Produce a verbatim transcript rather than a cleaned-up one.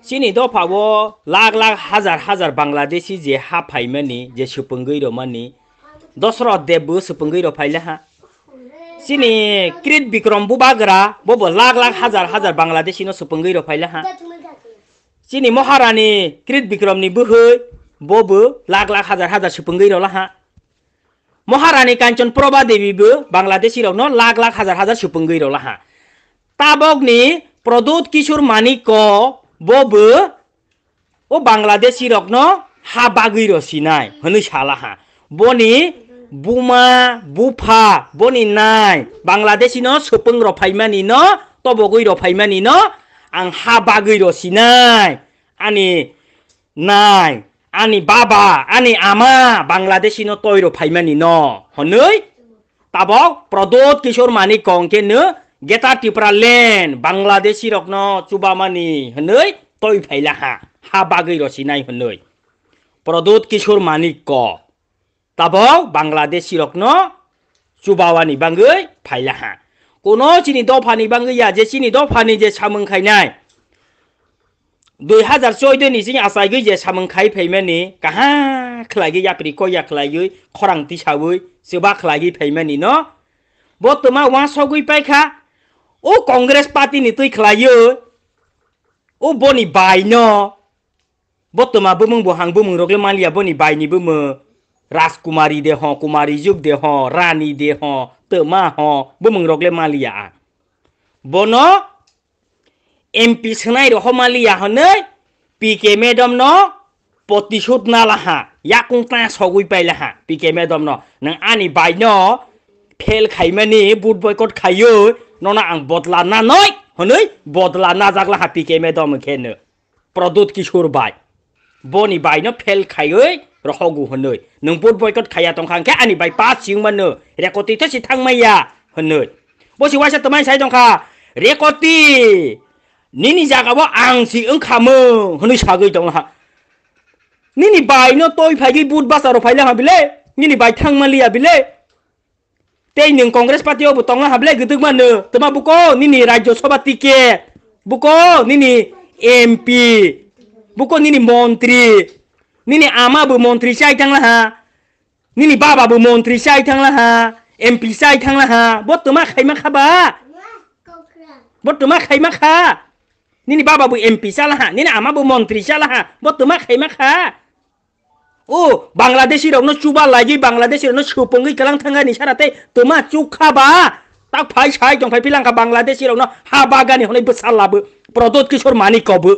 Chini dopha o lakh lakh hazar hazar Bangladeshi je ha phaimani, je supungwi romani, Dosrot Deb bo supungwi ro phaila ha. Chini Krit Bikrom Bubagra, bo bo lakh lakh hazar hazar Bangladeshi no supungwi ro phaila ha. Chini Maharani Krit Bikrom ni bwhwi, bo bo lakh lakh hazar hazar supungwi ro la ha. Maharani Kanchan Prabha Devi bo Bangladeshi rok no lakh lakh hazar hazar supungwi ro la ha. Tabok ni Pradyot Kishore Manikya bo bo o Bangladeshi rok no ha bagwi ro sinai hwnwi sala ha. Boni buma, bupha, boni nai Bangladeshi no supung ro phaimani no, tobogwi ro phaimani no ang ha bagwi ro sinai. Ani nai, ani baba, ani ama Bangladeshi no toi ro phaimani no hwnwi tabok Pradyot Kishore Manikya hwnkhe no Greater Tipraland Bangladeshi rok no chubamani hwnwi toi phaila ha, ha bagwi ro sinai hwnwi. Pradyot Kishore Manikya tabok Bangladeshi rok no chubawani bangwi phaila ha. Kuno chini dophani bangwi ya, je chini dophani je samung khainai. Dui hazar choudo ni chini achaigwi je samung khai phaimani, kaha khlaigwi yapri koya khlaigwi, khorang tisawi, chuba khlaigwi phaimani no. Bo twma uansogwi paikha, o Congress party ni twi khlaiwi, o boni bai no. Bo twma bumung buhang bumung rok le manliya, boni bai ni bumung Rajkumari de ho, Kumari juk de ho, Rani de ho, twma ho, bumung rok le manliya ang. Bono M P swnai rok ho manliya hwnwi P K madam no protisud nala ha, yakung ta sogwi paila ha P K madam no. Nwng ani bai no fail khaimani, vote boycott khaiwi nono ang bodla nanoi hwnwi bodla najak la ha P K madam khe no. Pradyot Kishore bai. Boni bai no fail khaiwi rohogu hwnwi. Nwng vote boycott khaiya tongkha hwnkhe ani bai pass si wngmano, Rekoti tho si thangmaya hwnwi. Bo si waisa twmai sai tongkha, Rekoti, nini jaga o ang si wngkhamu hwnwi sagwi tongha. Nini bai no toi phaigwi vote basa ro phaila ha bile, nini bai thangmaliya bile. Tei nwng Congress party o bo tongna ha bile gwdwk mano. Twma buko nini Rajya Sabha ticket, buko nini M P, buko nini montri, nini ama bo montri chai thangla ha, nini baba bo montri chai thangla ha, M P chai thangla ha. Bo twma khaima kha ba? Bo twma khaima kha? Nini baba bo M P chala ha, nini ama bo montri chala ha. Bo twma khaima kha? O Bangladeshi rokno chuba laiwi Bangladeshi rokno supungwi kwlang thangani sara tei twma chukha ba? Tak phai sai tong phai philangkha Bangladeshi rokno ha bagani hwnwi bwsa labo Pradyot Kishore Manikya bo.